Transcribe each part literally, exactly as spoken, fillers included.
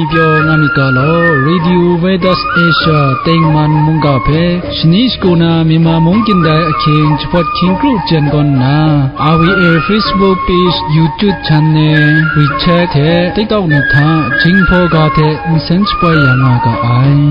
Pyaw nga myit ga law, Radio Veritas Asia tengman mungga hpe shani shagu na Myanmar mung kyin dai ahkying jahpawt hkying kru jen gawn nna, R V A Facebook page, YouTube channel, WeChat hte TikTok ni hta Jinghpaw ga hte nsen shapoi ya nga ga ai.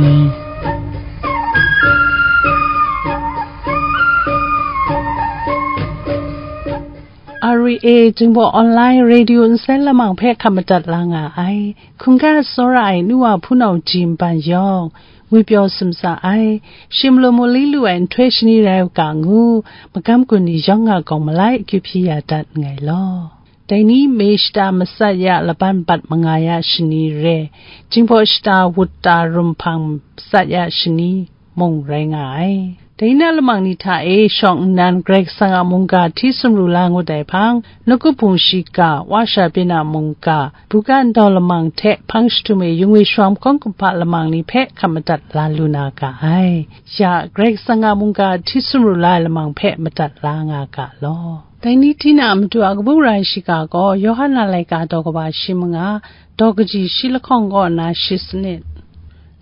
R V A Jinghpaw Online Radio nsen lamang hpe hkap madat la nga ai. Hkungga tsawra ai nu wa hpunau ji nban yawng, ngwi pyaw sumsa ai, shi malu mu li lu ai nhtoi shani rai u ga ngu, magam gun ni yawng a gawng malai akyu hpyi ya dat nngai law. Dai ni, May shata matsat ya laban bat manga ya shani re, Jinghpaw shata wut ta rumhpang matsat ya shani mung rai nga ai. Dai na lamang ni hta e shawng nnan Karai Kasang a mungga hti sumru la ngut ai hpang, Nawku Hpung shiga, Wa Sara Byin a mungga, buga ndau lamang hte hpang jahtum e yung e shawng hkawng kumhpa lamang ni hpe hkap madat la lu na ga ai. Ya, Karai Kasang a mungga hti sumru la ai lamang hpe madat la nga ga law. Dai ni Tina a matu a kabu rai shiga gaw, Yawhan a laika daw kaba shi manga, daw kaji shi lahkawng kaw nna shi sanit.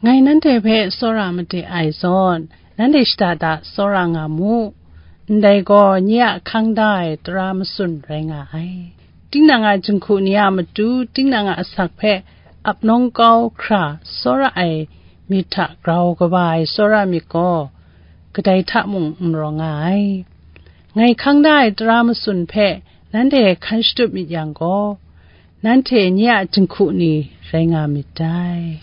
Ngai nanhte hpe tsawra made ai zawn, nanhte shada da tsawra nga mu. Ndai gaw nye a hkang da ai tara matsun rai nga ai. Tinang a jinghku ni a matu, tinang a asak hpe ap nawng kau hkra tsawra ai myit hta grau kaba ai tsawra myit gaw, kadai hta mung n rawng nga ai. Ngai hkang da ai tara matsun hpe nanhte hkan shatup myit yang gaw, nanhte nye a jinghku ni rai nga myit dai.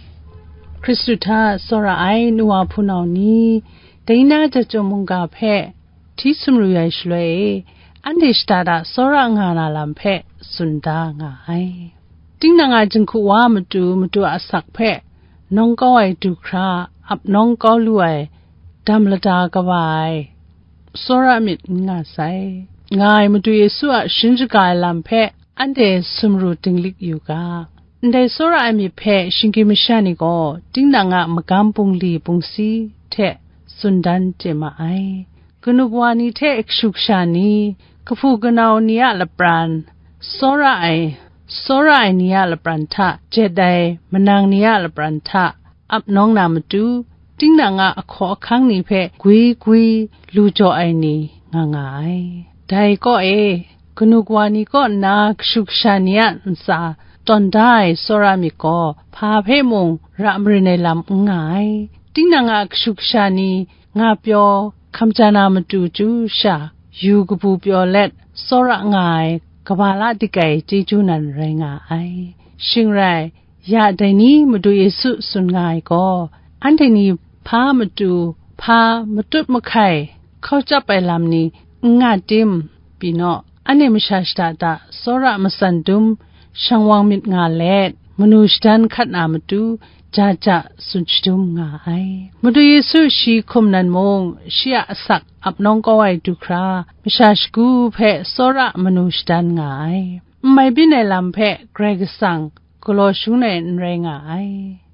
Hkristu hta tsawra ai nu wa hpunau ni, dai na jat chyum mungga hpe hti sumru ai shaloi e, anhte shada da tsawra nga na lam hpe tsun da nga ai. Tinang a jinghku wa matu, matu a asak hpe nawng kau ai du hkra ap nawng kau lu ai, dam lada kaba ai tsawra myit n nga sai. Nga ai Madu Yesu a sharin shaga ai lam hpe anhte sumru dinglik yu ga. Ndai tsawra ai myit hpe shinggyim masha ni gaw, tinang a magam bungli bungsi hte tsun dan chye ma ai. Kanu kawa ni hte kashu kasha ni, kahpu kanau ni a lapran, tsawra ai, tsawra ai ni a lapran hta jet ai, manang ni a lapran hta ap nawng na matu, tinang a ahkaw ahkang ni hpe gwi gwi lu jaw ai ni nga nga ai. Dai kaw e, kanu kawa ni kaw nna kashu kasha ni a ntsa tawn da ai tsawra myit gaw, hpa hpe mung ra marin ai lam n nga ai. Tinang a kashu kasha ni nga pyaw hkamja na matu chyu sha, yu kabu pyaw let tsawra nga ai, kaba la dik ai chyeju nan rai nga ai. Shing rai, ya dai ni Madu Yesu tsun nga ai gaw, anhte ni hpa matu, hpa matut mahkai hkau chyap ai lam ni n nga tim? Pyi naw, anhte masha shada da tsawra matsan dum shang wang myit nga let, manu shadan hkat na matu, ja ja tsun shadum nga ai. Madu Yesu shi hkum nan mung, shi a asak ap nawng kau ai du hkra, masha shagu hpe tsawra manu shadan nga ai. N mai byin ai lam hpe Karai Kasang galaw shangun ai n rai nga ai.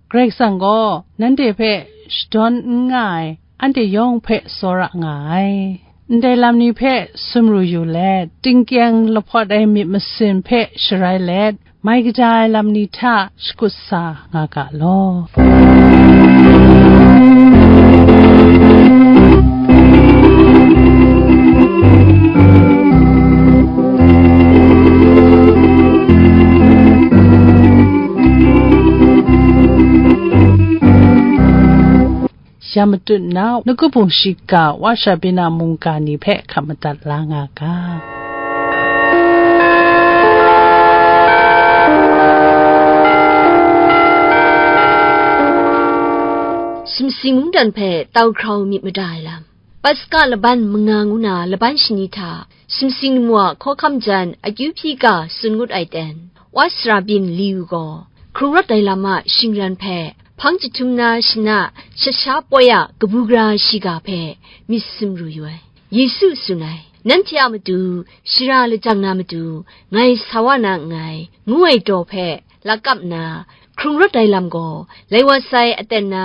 Karai Kasang gaw nanhte hpe shadawn n nga ai, anhte yawng hpe tsawra nga ai. Ndai lam ni hpe sumru yu let, tingkyeng lahpawt ai myit masin hpe sharai let, mai kaja ai lam ni hta shakut sa nga ga law. Ya matut nna, Nawku Hpung shiga, Wa Sara Byin a mungga ni hpe hkap madat la nga ga. Sumsing mungdan hpe tau hkrau myit mada ai lam. Paska laban manga ngu na laban shani hta, sumsing lamu a hkawhkam jan akyu hpyi ga tsun ngut ai ten, Wa Sara Byin Liu gaw, hkrung rawt ai lam a shingran hpe hpang jahtum na shana shat sha poi a kabu gara shiga hpe myit sumru yu ai. Yesu tsun ai, "Nanhte a matu, shara lajang na matu, ngai sa wa na nngai," ngu ai daw hpe lakap nna, hkrung rawt ai lam gaw, lai wa sai aten na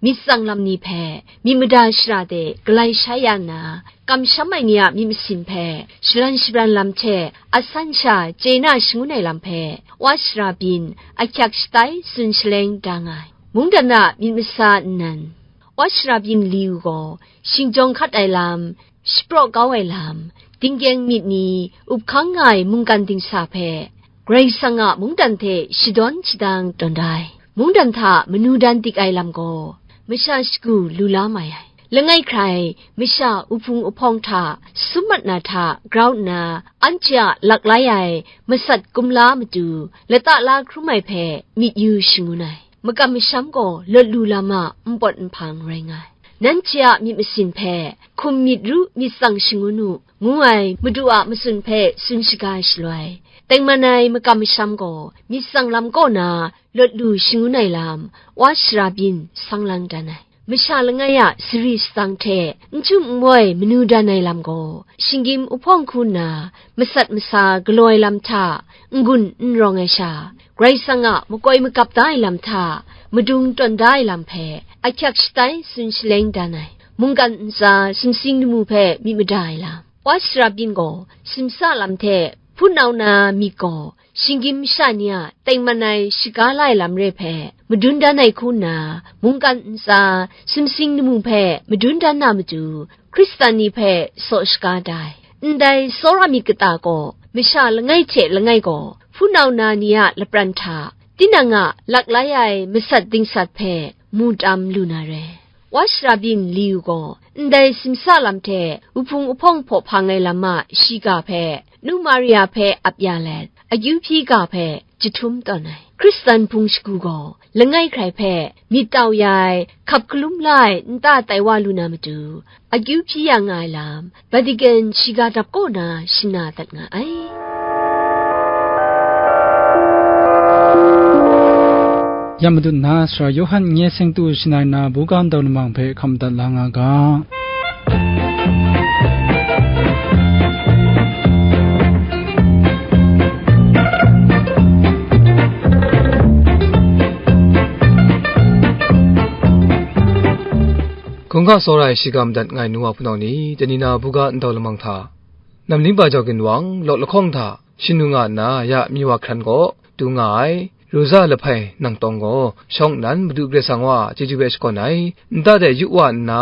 myit tsang lam ni hpe, myit mada shara de galai sha ya nna, kamsham ai ni a myit masin hpe shalan shabran lam hte asan sha chye na shangun ai lam hpe, Wa shara byin ahkyak shatai tsun shaleng da nga ai. Mungdan a myit masa nnan, wa shara byin li u gaw, shingjawng hkat ai lam, shapraw kau ai lam, dingkyeng myit ni up hkang nga ai mungkan dingsa hpe, Karai Kasang a mungdan hte shadawn shadang tawn da ai. Mungdan hta manu dan dik ai lam gaw, masha shagu lu la mai ai. Langai hkrai, masha uhpung uhpawng hta sum mat na hta grau nna, anhte a laklai ai masat kumla matu lata la hkrum ai hpe myit yu shangun ai. Makam masham gaw lawt lu lam a npawt nhpang rai nga ai. Nanhte a myit masin hpe hkum myit ru myit tsang shangun u, ngu ai Madu a matsun hpe tsun shaga ai shaloi, tengman ai makam masham gaw myit tsang lam kaw na lawt lu shangun ai lam, wa shara byin sang lang dan ai. Masha langai a sari satsang hte n htum n woi manu dan ai lam gaw, shinggyim uhpawng hku nna masat masa galaw ai lam hta n-gun n rawng ai sha, Karai Kasang a makoi magap da ai lam hta madung tawn da ai lam hpe ahkyak shatai tsun shaleng dan ai. Mungkan ntsa sumsing lamu hpe myit mada ai lam, wa shara byin gaw simsa lam hte hpunau na myit gaw, shinggyim masha ni a tengman ai shaga la ai lam re hpe madun dan ai hku nna, mungkan ntsa sumsing lamu hpe madun dan na matu, Hkristan ni hpe saw shaga da ai. Ndai tsawra myit kata gaw, masha langai hte langai gaw, hpunau na ni a lapran hta, tinang a laklai ai masat dingsat hpe mu tam lu na re. Wa shara byin li u gaw, ndai simsa lam hte uhpung uhpawng hpaw hpang ai lam a shiga hpe, nu Maria hpe ap ya let, akyu hpyi ga hpe jahtum tawn ai. Hkristan hpung shagu gaw, langai hkrai hpe myit tau ya ai, hkap hkalum la ai nta tai wa lu na matu, akyu hpyi ya nga ai lam, Vatican shiga dap kaw na shana dat nga ai. Ya madat na, Sara Yawhan nye seng tu shanai na buga ndau lamang hpe hkam dat la nga ga. Hkungga tsawra ai shiga madat ngai nu wa hpunau ni, dai ni na buga ndau lamang hta, namling ba jau ginwang, lawk lahkawng hta shanu nga nna, ya mi wa hkran gaw du nga ai, Rosa lahpai nang tawng gaw, shawng nnan Madu Karai Kasang Wa a chyeju hpe shakawn ai, nta de yu wa nna,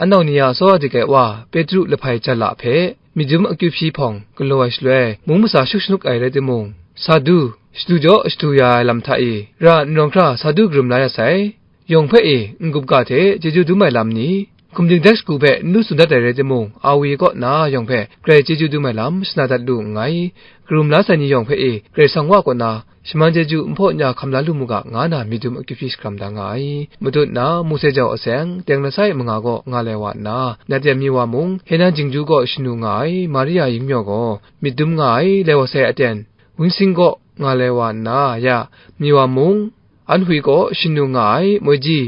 anau ni a tsawra dik ai wa Petru lahpai jala hpe, myit dum akyu hpyi hpawng galaw ai shaloi, mung masa shuk shanuk ai rai timung, sa du, shadu jaw shadu ya ai lam hta e, ra n rawng hkra sa du karum la ya sai. Yawng hpe e n-gup ga hte chyeju dum ai lam ni, hkum dingdek shagu hpe n lu tsun dat ai rai timung, Awi kaw na yawng hpe grai chyeju dum ai lam shana dat lu nngai. Karum la sai ni yawng hpe e, Karai Kasang Wa kaw na shaman chyeju n hpaw n ya hkam la lu mu ga, nga na myit dum akyu hpyi shakram da nga ai. Matut na, Mose jau aseng, teng lasai manga gaw nga lai wa nna, Nat-yan mi wa mung, Henan jingju gaw shanu nga ai, Maria yingmyaw gaw myit dum nga ai, lai wa sai aten, Winsing kaw nga lai wa nna, ya, mi wa mung, Anhui kaw shanu nga ai, Moiji,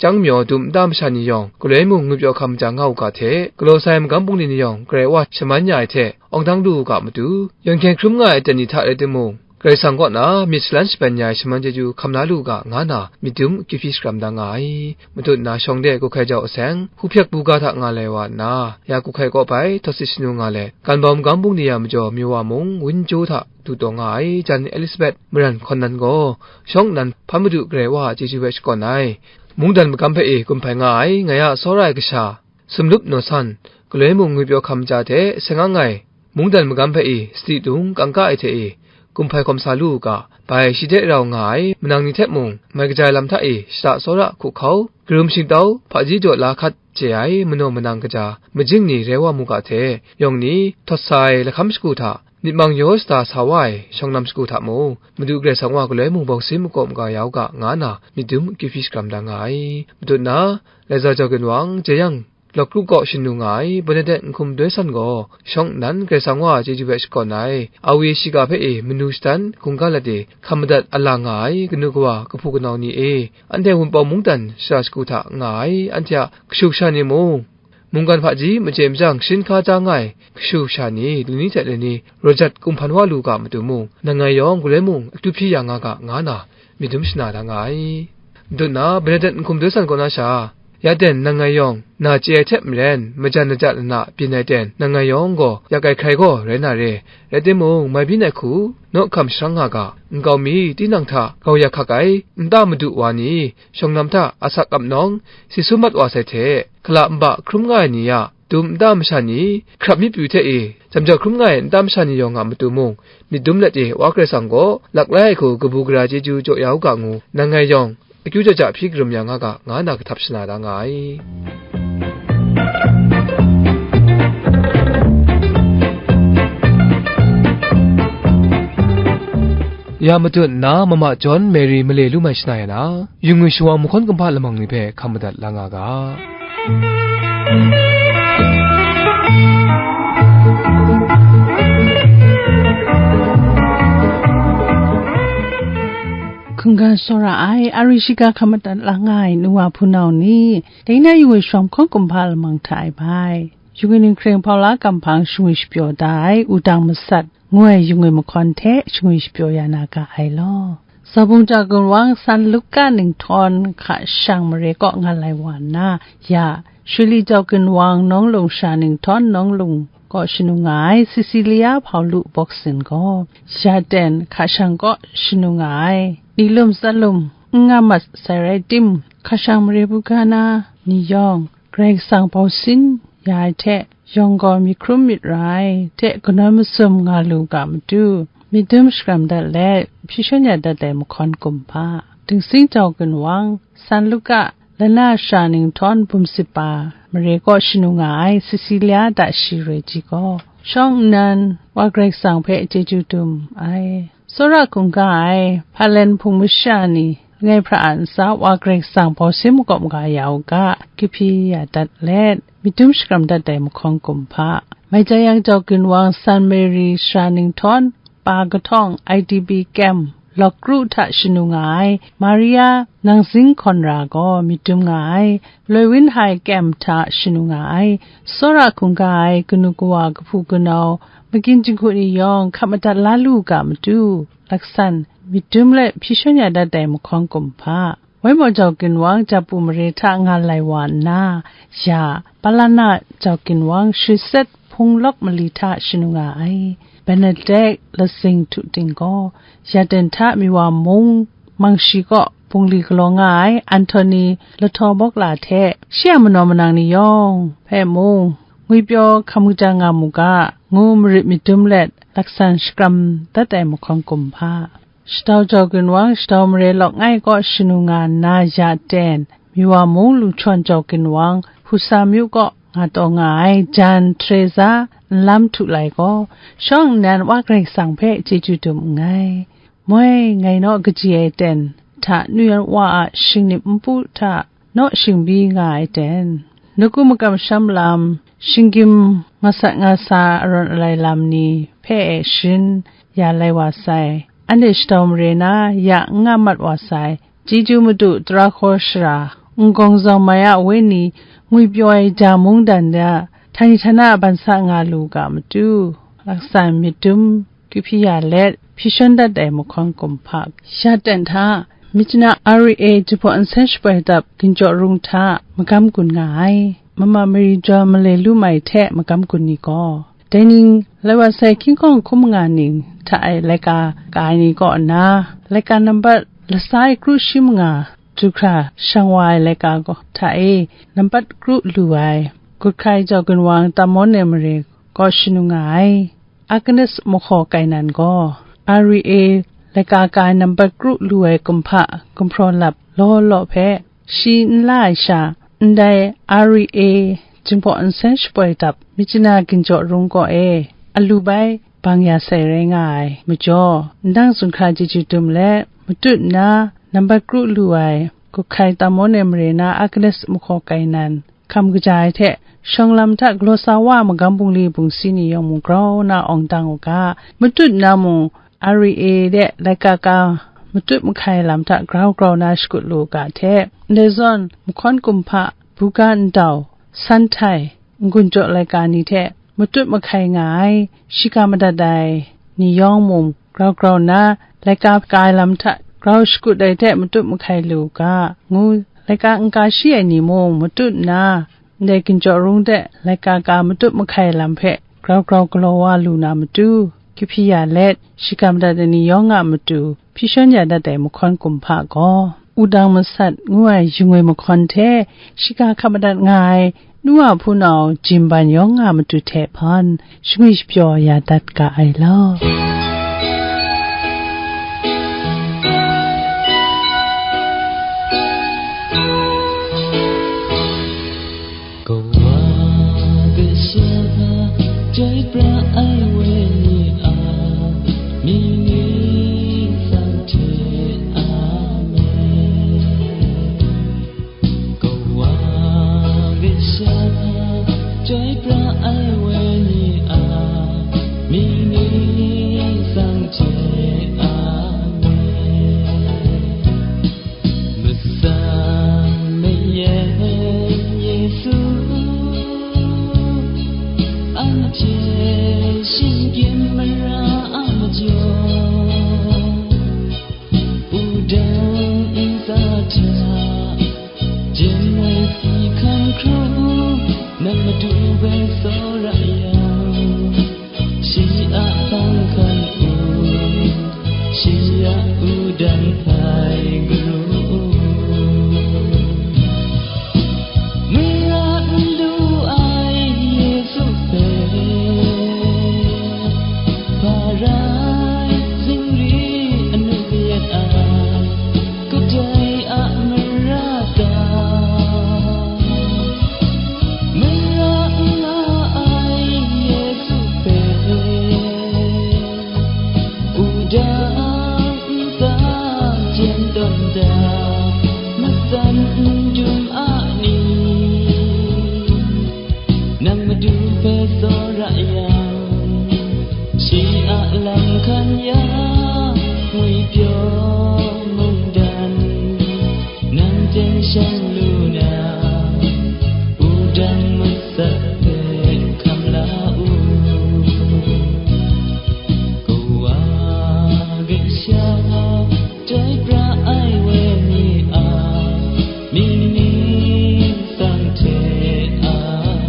chyang myaw dum nta masha ni yawng, galoi mung ngwipyaw hkam maja nga u ga hte, galaw sai magam bungli ni yawng, Karai Wa shaman ya ai hte, awng dang lu u ga matu, yawng hkyen hkrum nga ai aten ni hta rai timung, Karai Kasang kaw na myit shalan shapen ya ai shaman chyeju hkam la lu u ga, nga na myit dum akyu hpyi shakram da nga ai. Matut na, shawng de Kuhkai jau aseng, Huhpyak buga hta nga lai wa nna, ya Kuhkai kaw bai htawt sit shanu nga let, Ganbau magam bungli ya majaw mi wa mung, Winju hta du taw nga ai, jan Elizabeth maran hkawn nan gaw, shawng nnan hpan Madu Karai Wa a chyeju hpe shakawn ai. Mungdan magam hpe e gumhpai nga ai, ngai a tsawra ai kasha, sumlup naw san, galoi mung ngwipyaw hkam maja hte seng ang ai, mungdan magam hpe e sadi dung kangka ai hte e, gumhpai hkawm sa lu u ga, bai shi de rau nga ai manang ni hte mung, mai kaja ai lam hta e shada tsawra hkuhkau, karum shingtau, hpaji daw la hkat chye ai manaw manang kaja, majing ni rai wa mu ga hte, yawng ni, htawt sa ai lahkam shagu hta, myit mang yaw shada sa wa ai shawng lam shagu hta mung, Madu Karai Kasang Wa galoi mung bawng sin makaw maga ya u ga, nga na myit dum akyu hpyi shakram da nga ai. Matut na, Laiza jau ginwang, jeyang, Lawk kru kaw shanu nga ai, Bernadette Nhkum Doi San gaw, shawng nnan Karai Kasang Wa a chyeju hpe shakawn ai, Awi shiga hpe e manu shadan, hkungga lat e hkam madat a lang nga ai, kanu kawa, kahpu kanau ni e, anhte Wunpawng mungdan shara shagu hta nga ai, anhte a kashu kasha ni mung, mungkan hpaji machye majang sharin hka ja nga ai kashu kasha ni, lani hte lani rawt jat kumhpan wa lu ga matu mung, nang ngai yawng galoi mung akyu hpyi ya nga ga, nga na myit dum shana da nga ai. Matut na, Bernadette Nhkum Doi San kaw na sha, Ya ten, nang ngai yawng, na chye ai hte maren, majan ajat lana byin ai ten, nang ngai yawng gaw, yak ai hkrai gaw rai na re. Rai timung, mai byin ai hku, naw hkam sharang nga ga, nkau mi, tinang hta, grau yak hkak ai, nta madu wa ni, shawng lam hta, asak ap nawng, si sum mat wa sai hte, hkala nba hkrum nga ai ni a, dum nta masha ni, hkrap myit pyu hte e, jamjau hkrum nga ai nta masha ni yawng a matu mung, myit dum let e, Wa Karai Kasang gaw, lak lai ai hku, kabu gara chyeju jaw ya u ga ngu, nang ngai yawng, akyu jaja hpyi karum ya nga ga, nga na kahtap shana da nga ai. Ya matut nna, Mama John Mary male lu mai shana ya na, yu ngwi shawa mahkawn kumhpa lamang ni hpe hkam madat la nga ga. Hkungga tsawra ai, a ri shiga hkam madat la nga ai nu wa hpunau ni, dai na yu ngwi shawa mahkawn kumhpa lamang hta e bai. Yu ngwi ninghkreng hpaula kam hpang shingwi shapyaw da ai, wudang masat, ngu ai yu ngwi mahkawn hte shingwi shapyaw ya na ga ai law. Zabung jau ginwang San Luka ninghtawng hka shang mare kaw nga lai wa nna, ya, Shuli jau ginwang nawng lung sha ninghtawng nawng lung kaw shanu nga ai Sisilia Hpaulu Bawksin gaw, ya ten hka shang kaw shanu nga ai, ni lum tsa lum n nga mat sai rai tim, hka shang mare buga na ni yawng, Karai Kasang bau sin ya ai hte, yawng gaw myit hkrum myit ra ai hte kanawn masum nga lu ga matu, myit dum shakram dat let, hpyi shawn ya dat ai mahkawn kumhpa, Dingsing jau ginwang, San Luka, lana sha ninghtawng bum sip pa, mare kaw shanu nga ai Sisilia da shi roi ji gaw, shawng nnan, Wa Karai Kasang hpe chyeju dum ai. Tsawra hkungga ai, Hpalen hpung masha ni, langai hpra a ntsa Wa Karai Kasang bau sin makawp maga ya u ga, kahpyi ya dat let, myit dum shakram dat ai mahkawn kumhpa, Maitayang jau ginwang San Mary sha ninghtawng, pa kahtawng I D P kem, lawk kru hta shanu nga ai, Maria nang zing hkawn ra gaw myit dum nga ai, Loi Win Hai kem hta shanu nga ai, tsawra hkungga ai kanu kawa kahpu kanau, magyin jinghku ni yawng hkap madat la lu ga matu, laksan, myit dum let hpyi shawn ya dat ai mahkawn kumhpa, Waimaw jau ginwang Japu mare hta nga lai wa nna, ya, Palana jau ginwang Shriset hpung lawk mali hta shanu nga ai, Benedict lasing htu ting gaw, ya ten hta Miwa mung, Mangshi kaw bungli galaw nga ai Anthony lahtaw bawk la hte, shi a manaw manang ni yawng hpe mung, ngwipyaw hkam kaja nga mu ga, ngu marit myit dum let, laksan shakram dat ai mahkawn kumhpa. Shadau jau ginwang, shadau mare lawk ngai kaw shanu nga nna ya ten, Miwa mung Luchawn jau ginwang, Husa myu kaw nga taw nga ai jan Teresa nlam htu lai gaw, shawng nnan Wa Karai Kasang hpe chyeju dum nngai. Moi, ngai naw kaji ai ten hta nu yan wa a shingnip npu hta naw shingbi nga ai ten, nawku makam sham lam, shinggyim nga sat nga sa arawn alai lam ni hpe e sharin ya lai wa sai, anhte shadau mare na ya n nga mat wa sai, chyeju madu tara hkaw shara, n gawng zang mai a wenyi, ngwipyaw ai ja mungdan ya, htani htana ban sa nga lu ga matu, laksan myit dum, kahpyi ya let, hpyi shawn dat ai mahkawn kumhpa, ya ten hta, Myitkyina R E A jahpaw nsen shapoi dap ginjaw rung hta magam gun nga ai, Mama Mary John male lu mai hte magam gun ni gaw, dai ning, lai wa sai hkying hkawng hkum manga ning hta e laika ka ai ni kaw nna, laika nambat lasa e kru shi manga du hkra shang wa ai laika gaw hta e nambat kru lu ai, Guthkai jau ginwang Tamone mare kaw shanu nga ai. Agnes Mahkaw Kainan gaw, R E A laika ka ai nambat kru lu ai kumhpa gumhpraw lap law law hpe, shi n la ai sha, ndai R E A jahpaw nsen shapoi dap Myitkyina ginjaw rung kaw e, alu bai bang ya sai rai nga ai majaw, ndang zunhkra chyeju dum let, matut nna nambat kru lu ai, Guthkai Tamone mare na Agnes Mahkaw Kainan, hkam kaja ai hte, shawng lam hta galaw sa wa magam bungli bungsi ni yawng mung grau na awng dang u ga, matut na mung R E A de laika ka matut mahkai lam hta grau grau na shakut lu u ga hte, ndai zawn mahkawn kumhpa, buga ndau, san htai, n-gun jaw laika ni hte matut mahkai nga ai, shiga madat ai ni yawng mung grau grau nna, laika ka ai lam hta grau shakut ai hte matut mahkai lu u ga, ngu laika n ka shi ai ni mung matut nna, ndai ginjaw rung de laika ka matut mahkai lam hpe grau grau galaw wa lu na matu, kahpyi ya let, shiga madat ai ni yawng a matu hpyi shawn ya dat ai mahkawn kumhpa gaw, wudang masat ngu ai jingwi mahkawn hte shiga hkap madat nga ai nu a hpunau jimban yawng a matu hte hpan shangwi shapyaw ya dat ga ai law. Kawa kasha, chyoi pra ai wenyi a mying ni sang hte, Amen. Kawa kasha, chyoi pra ai wenyi a mying ni sang hte, Amen. Matsan mayan Yesu, anhte shinggyim mara a majaw, wudang ntsa hta, jin ai si hkan hkru, nang madu bai tsawra yang, shi a hpang hkan u, shi a wudang hpai garu u. Mara n lu ai Yesu hpe, hpa rai zingri anu yet ai, kadai a mara ta? Mara n nga ai Yesu hpe, wudang ntsa jen tawn da, matsan n dum a ni, nang madu hpe tsawra yang, shi a lam hkan ya, ngwipyaw mungdan, nang jen shang lu na, wudang masat hpe hkam la u. Kawa kasha, chyoi pra ai wenyi a mying ni sang hte, Amen.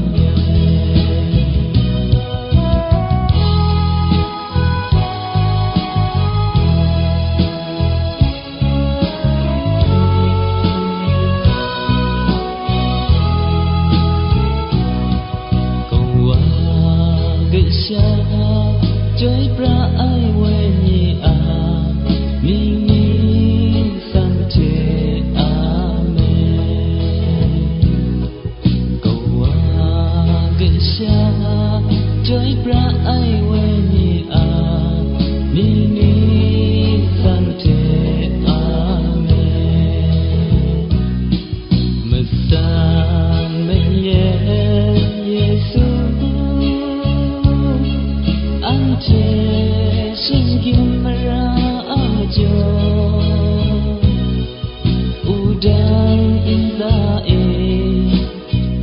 Kawa kasha, chyoi pra ai wenyi a mying ni sang hte, Amen. Kawa kasha, chyoi pra ai wenyi a mying ni sang hte, Amen. Matsan mayan Yesu, anhte shinggyim mara a majaw, wudang ntsa e,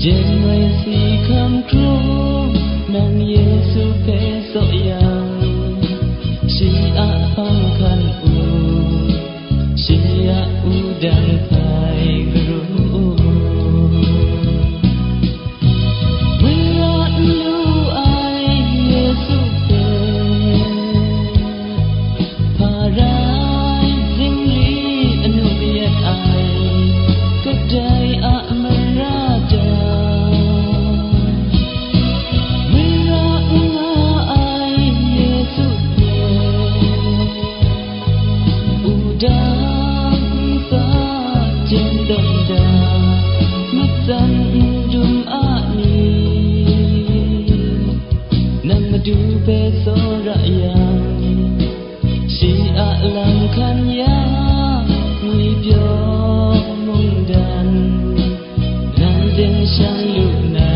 jen ai si hkan hkru, nang Yesu hpe tsaw yang, shi a hpang hkan u, shi a wudang hpai garu u. Mara n lu ai Yesu hpe, hpa rai zingri anu yet ai, kadai a mara ta? Mara n nga ai Yesu hpe, wudang ntsa jen tawn da, matsan n dum a ni, nang madu hpe tsawra yang, shi a lam hkan ya, ngwipyaw mungdan, nang jen shang lu na,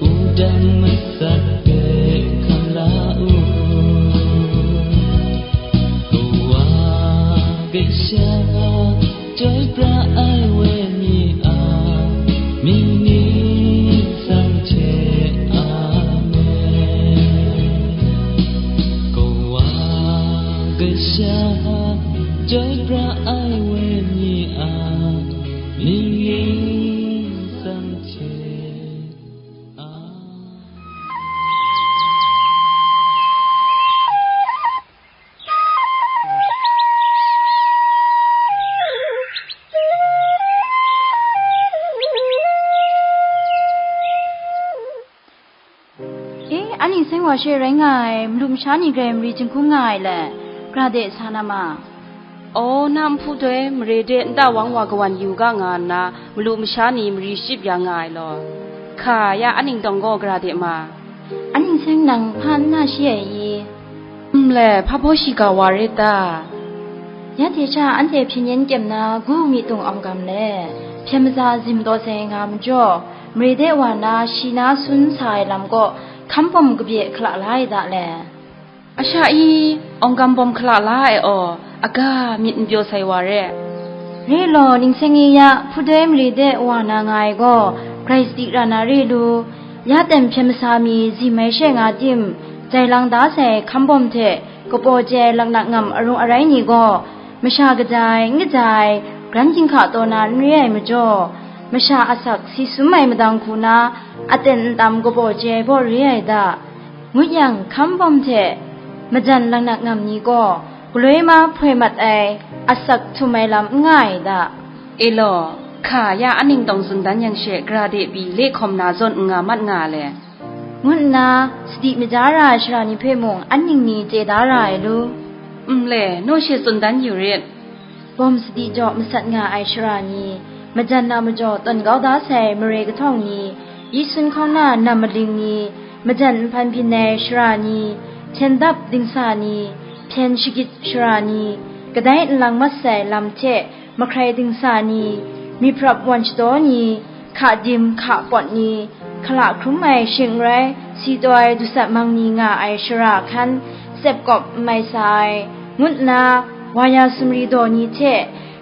wudang masat hpe hkam la u. Kawa kasha, chyoi pra ai wenyi a mying ni sang hte, Amen. Kawa kasha, chyoi pra ai wenyi a Wa she rai nga ai, malu masha ni grai mari jinghkung nga ai le, gra de sa na ma. Aw, na nhpu doi mare de nta wang wa kawan yu ga nga nna, malu masha ni mari shachyip ya nga ai law. Hka, ya a ning tawng gaw gra de ma. A ning seng nang hpa n na shi ai i? Nle, hpa baw shiga wa rit ta? Ya hte sha anhte hpyen yen kyem na gu mi tung awng gam le, hpyen maza zim taw sai nga majaw, mare de wa na shi na sun sa ai lam kaw hkam bawm kabye hkala la ai da le. A sha i, awng gam bawm hkala la ai aw, aga myit n pyaw sai wa re. Re law, ning seng i ya, hpudoi mare de wa na nga ai gaw, grai sadi ra na re lu, ya ten hpyen masa mi zim ai she nga tim, jai lang da sai hkam bawm hte, kapaw chye ai laknak ngam arung arai ni gaw, masha kaja ai, n kaja ai, gran ginhka taw na n re ai majaw, masha asak si sum ai madang hku na, aten ntam kapaw chye ai baw re ai da, ngut yang, hkam bawm hte majan laknak ngam ni gaw, galoi ma hpoi mat ai, asak htum ai lam n nga ai da. E law, hka, ya a ning tawng tsun dan yang she, gra de pyi le hkawm na zawn n nga mat nga le. Ngu nna, sadi maja ra ai shara ni hpe mung an ning ni chye da ra ai lu. Nle, naw she tsun dan yu rit. Bawm sadi jaw masat nga ai shara ni, majan na majaw tawn kau da sai mare kahtawng ni, yi sun hkawng na nam maling ni, majan nhpan byin ai shara ni, hten dap dingsa ni, hpyen shagit shara ni, kadai nlang mat sai lam hte mahkrai dingsa ni, myiprap wan shadaw ni, hka dim hka pawt ni, hkala hkrum ai shing n rai, si taw ai dusat mang ni nga ai shara hkan, tsep kawp n mai sa ai, ngut nna, wa ya sumri daw ni hte,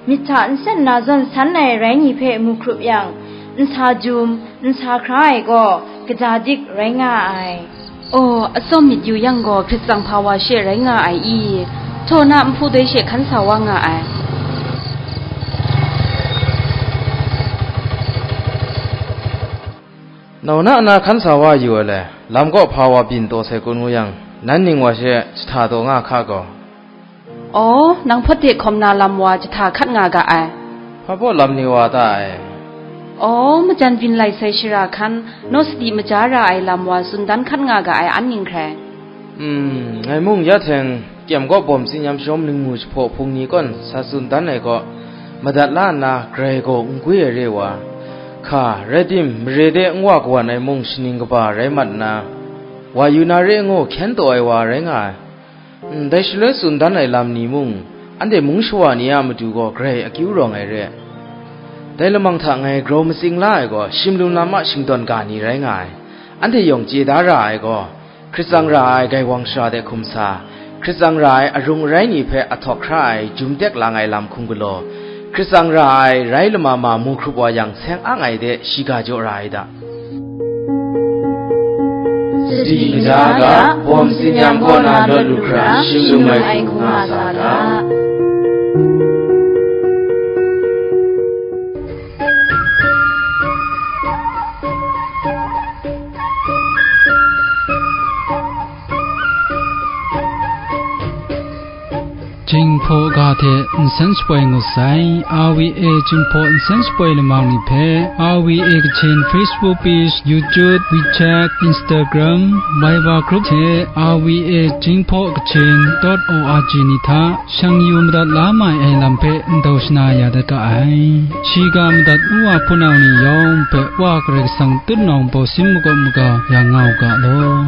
myit hta nsen na zawn san ai rai ni hpe mu hkrup yang, nsa jum, nsa hkra ai gaw, kaja dik rai nga ai. Aw, atsawm myit yu yang gaw, hkrit tsang hpa wa she rai nga ai i? Htaw na nhpu doi she hkan sa wa nga ai. Nau na na hkan sa wa yu ai le, lam kaw hpa wa byin taw sai kun ngu yang, nan ning wa she jahta taw nga hka gaw. Aw, nang hpawt de hkawm na lam wa jahta hkat nga ga ai. Hpa baw lam ni wa ta ai? Aw, majan byin lai sai shara hkan, naw sadi maja ra ai lam wa tsun dan hkat nga ga ai an ning hkrai. Hmm, ngai mung ya hteng, kyem kaw bawm tsinyam shawm ningmu jahpaw hpung ni kawn sa tsun dan ai kaw, madat la nna grai gaw n gwi ai re wa, hka, rai tim, mare de n wa kawan ai mung shaning kaba rai mat nna, wa yu na re ngu hkyen taw ai wa rai nga ai. Ndai shaloi tsun dan ai lam ni mung, anhte mung shawa ni a matu gaw grai akyu rawng ai re. Dai lamang hta ngai grau matsing la ai gaw, shimlum lam a shingdawn ga ni rai nga ai. Anhte yawng chye da ra ai gaw, hkrit tsang ra ai gaiwang shara de hkum sa, hkrit tsang ra ai arung arai ni hpe ahtawk hkra ai jum tek lang ai lam hkum galaw, hkrit tsang ra ai rai lama ma mu hkrup wa yang seng ang ai de shiga jaw ra ai da. Sadi kaja ga, bawm tsinyam kaw na lawt lu hkra, shim lu ai hku nga sa ga. Jinghpaw ga hte nsen shapoi ngut sai, R V A Jinghpaw nsen shapoi lamang ni hpe, R V A Kachin Facebook page, YouTube, WeChat, Instagram, Viber group hte R V A Jinghpaw Kachin dot O R G ni hta shang yu madat la mai ai lam hpe ndau shana ya dat ga ai. Shiga madat u wa hpunau ni yawng hpe Wa Karai Kasang tutnawng bawsin makawp maga ya nga u ga law.